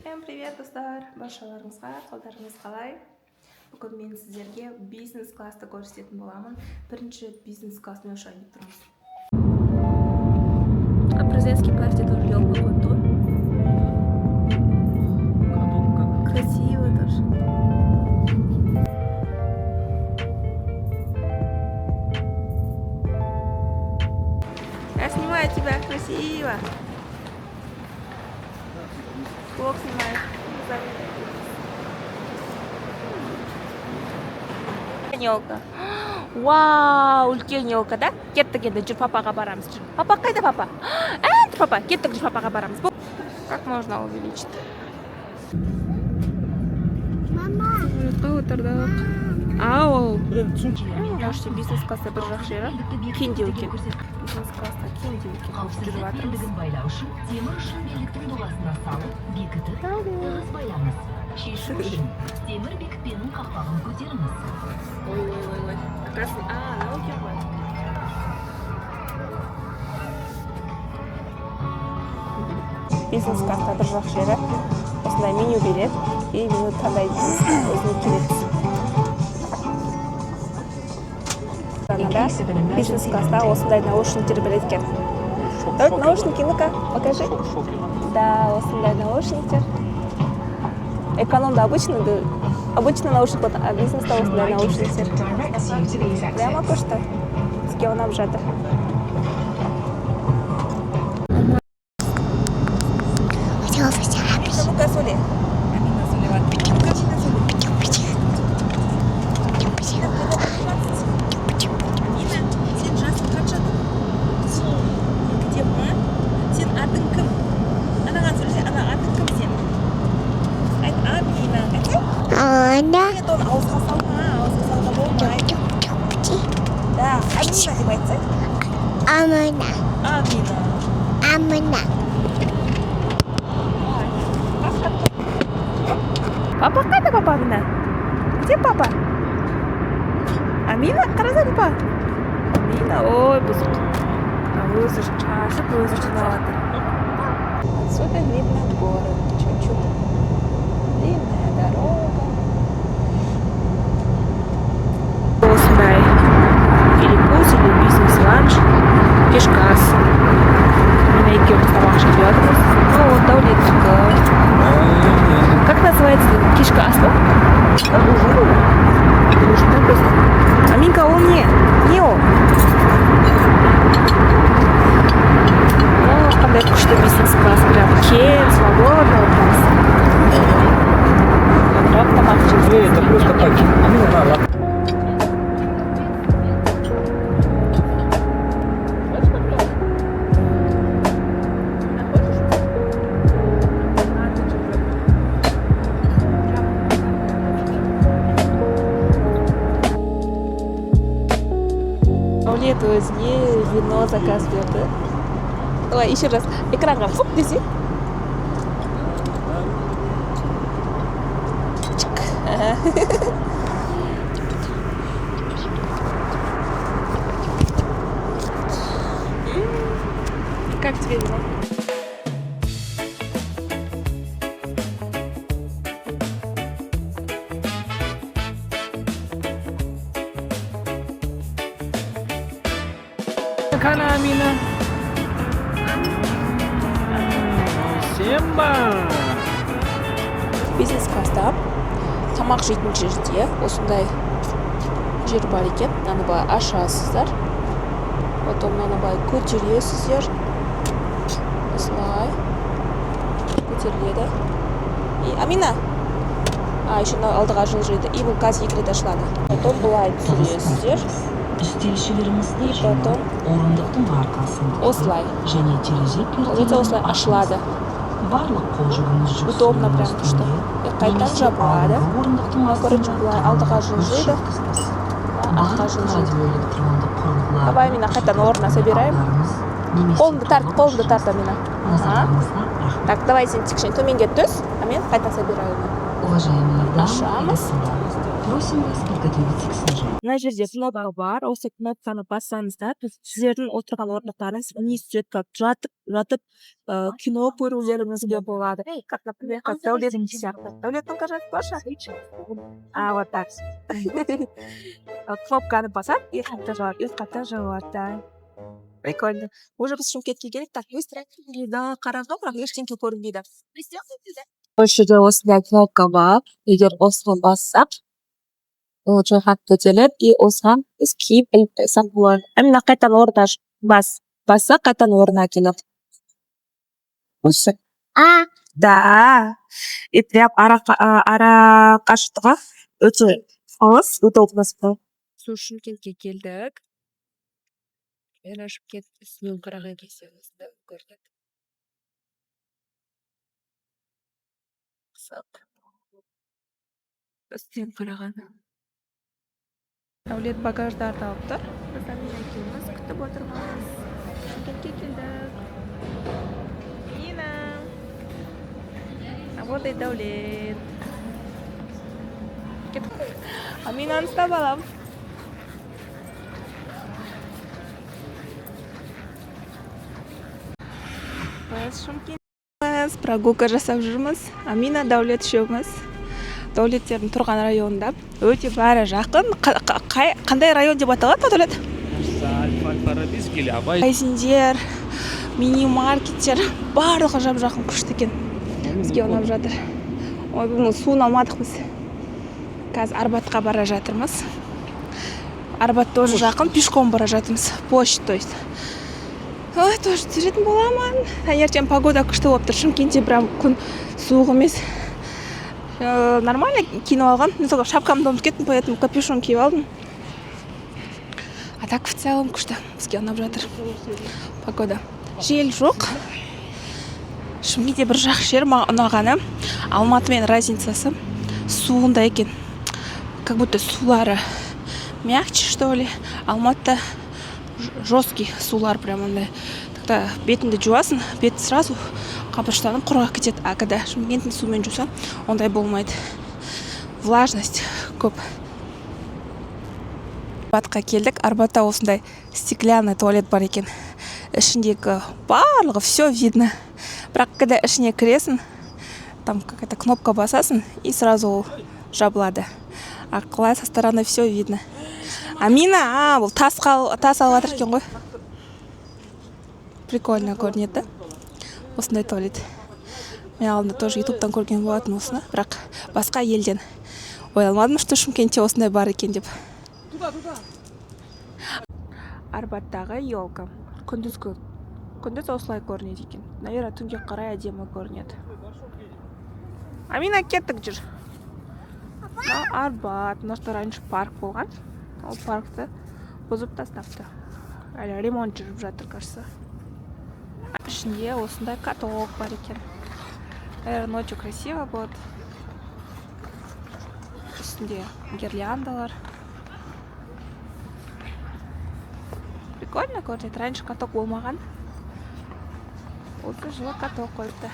Всем привет, достар! Баршаларыңызға қалдарыңыз қалай? Бүгін мен сіздерге бизнес классты көрсететін боламын. Бірінші рет бизнес классмен ұшайын деп тұрмыз. А президентский партия тоже елка қойыпты ғой. Красиво тоже. Я снимаю тебя красиво. Влог снимаю. Елка. Вау, үлкен елка, да? Кеттік енді, жүр, папаға барамыз. Жүр. Папа қайда, папа? Ә, папа, кеттік, жүр, папаға барамыз. Как можно увеличить? Мама. Самолетқа отырдық. Ау. Можете бизнес класста бір жақ жері кеңдеу екен. Бизнес класста кеңдеу екен. Жүріп Қауіпсіздік жатырмыз. белдігін байлау үшін темір ұшын белдіктің доғасына салып, бекітіп, тығыз байлаңыз. Шешу үшін темір бекітпенің қақпағын көтеріңіз. Ой, ой, ой, ой. Как раз, а, мынау екен ғой. Бизнес класста бір жақ жері осындай меню береді, и меню таңдайсыз өзіңе керектісін. Да, бизнес класста осындай наушниктер береді екен. Давай наушники, ну-ка, покажи. Да, осындай наушниктер. Экономда обычно, да, обычно наушник болады, а бизнеста осындай наушниктер. Прямо күшті. Бізге ұнап жатыр. Ну-ка, сөйле. Амина сөйлеп жатыр. Ну-ка, Амина, сөйле. Амина, сен жасың қаншада? 2-де ма? Сен атың кім? Анаған сөйлесе, ана, атың кім сен? Айт, Амина. Айтсай. Ана. Нет, оны ауызға салма, ауызға салуға болмайды. Да, Амина деп айтсай. Амина. Амина. Амина. Папа қайда, папа, Амина? Где папа? Амина, қараса, папа. Амина, ой, бұзық. Өзі шашып, өзі жинап жатыр. Отсюда видно город чуть-чуть. Длинная дорога. Осындай перекус или бизнес-ланч, кешкі ас. Амина екеуміз тамақ ішіп жатырмыз. Ну, вот Дәулеттікі. Как называется кешкі ас па? Ужин, да, просто? Аминка, ол не? Не ол? О, қандай күшті бизнес класс, прям кең, свободно отырамыз. Отырып тамақ жейміз. Эй, это просто так. Амина, на, ладно. Дәулет өзіне вино заказ берді. Давай еще раз экранға фук десе. Чик. Ага. Как тебе вино? Қане, Амина. Симба. Бизнес класста тамақ жейтін жерде осындай жер бар екен. Мынаны былай ашасыздар, потом мынаны былай көтересіздер, осылай көтеріледі. И, Амина, а еще мынау алдыға жылжиды, и бұл қазір екі рет ашылады. Потом былай түсіресіздер. Үстелшелеріңізді И потом орындықтың арқасын осылай. және терезе Получается, осылай ашылады. Барлық қол жүгіңіз жүк Удобно прям, үстелінің күшті. үстінде И қайтадан немесе жабылады. алдыңғы орындықтың Короче, астында былай алдыға жылжиды, өткізіңіз. артқа Барлық жылжиды. радиоэлектрондық құрылғыларды Давай, Амина, қайтадан орнына собираем. аударыңыз немесе Қолыңды тарт, толық қолыңды тарт, Амина. Ага. Назарларыңызға рахмет. Так, давай сен кішкене төменге түс, а мен қайта собираю. Уважаемые дамы и Ашамыз. господа, просим вас подготовиться к снижению. Мына жерде кнопка бар. Осы кнопканы бассаңыздар, сіздердің отырған орындықтарыңыз вниз түседі, как жатып жатып кино көрулеріңізге болады, как, например, как Дәулет сияқты. Дәулет, ну-ка, жатып баршы. А, вот так. Кнопканы басады и қайта жабады, и қайта жабады, да. Прикольно. Уже біз Шымкентке келдік. Так, быстро да, қараңғы, бірақ ештеңе көрінбейді. Осы жерде осындай кнопка бар. Егер осыны бассақ, ол жайғап көтеріледі, и осыған біз киіп іліп қойсақ болады. Амина, қайтадан орнына бас. Бассақ, қайтадан орнына келеді. Осы. А. Да. И прям ара қашықтығы өте алыс, удобно. Су Шымкентке келдік. Мен Шымкент үстінен қараған кезде осындай көрінеді. Қызық. Үстінен қараған. Дәулет багаждарды алып тұр. Біз Амина екеуміз күтіп отырмыз. Шымкентке келдік. Мина. А вот и Дәулет. Кеттік. Аминаны ұстап аламын. Біз Шымкентпіз, прогулка жасап жүрміз. Амина, Дәулет үшеуміз. Дәулеттердің тұрған районында. Өте бәрі жақын. Қандай район деп аталады, Дәулет? Фарабийский или Абай? Магазиндер, мини маркеттер, барлығы жап жақын, күшті екен. Бізге ұнап жатыр. Ой, бүгін суын алмадық біз. Қазір Арбатқа бара жатырмыз. Арбат тоже жақын, пешком бара жатырмыз. Площадь, то есть. Ой, тоже түсіретін боламын. Таңертең погода күшті болып тұр. Шымкентте прям күн суық емес. Нормально киініп алған. Мен только шапкамды ұмытып кеттім, поэтому капюшон киіп алдым. А так в целом күшті. Бізге ұнап жатыр погода. Жел жоқ. Шымкентте бір жақсы жер маған ұнағаны, Алматымен разницасы суында екен. Как будто сулары мягче, что ли. Алматыда жесткий сулар, прям андай. Тогда бетіңді жуасың, бет сразу қабыршақтанып құрғақ кетеді. А когда Шымкенттің суымен жусаң, ондай болмайды. Влажность көп. Арбатқа келдік. Арбатта осындай стеклянный туалет бар екен. Ішіндегі барлығы все видно. Бірақ когда ішіне кіресің, там какая-то кнопка басасың, и сразу ол жабылады. А қалай со стороны все видно. Амина, а, бұл тас, тас алып жатыр екен ғой. Прикольно көрінеді, да? Осындай туалет. Мен алдында тоже ютубтан көрген болатын осыны, бірақ басқа елден. Ойламадым, что Шымкентте осындай бар екен деп. Арбаттағы елка. Күндізгі күндіз осылай көрінеді екен. Наверное, түнге қарай әдемі көрінеді. Амина, кеттік, жүр. Мынау Арбат. Мына жақта раньше парк болған. Ол паркті бұзып тастапты. Әлі ремонт жүріп жатыр, кажется. Ішінде осындай каток бар екен. Наверное, ночью красиво будет. Үстінде гирляндалар. Прикольно көрінеді. Раньше каток болмаған. Осы жылы каток қойыпты.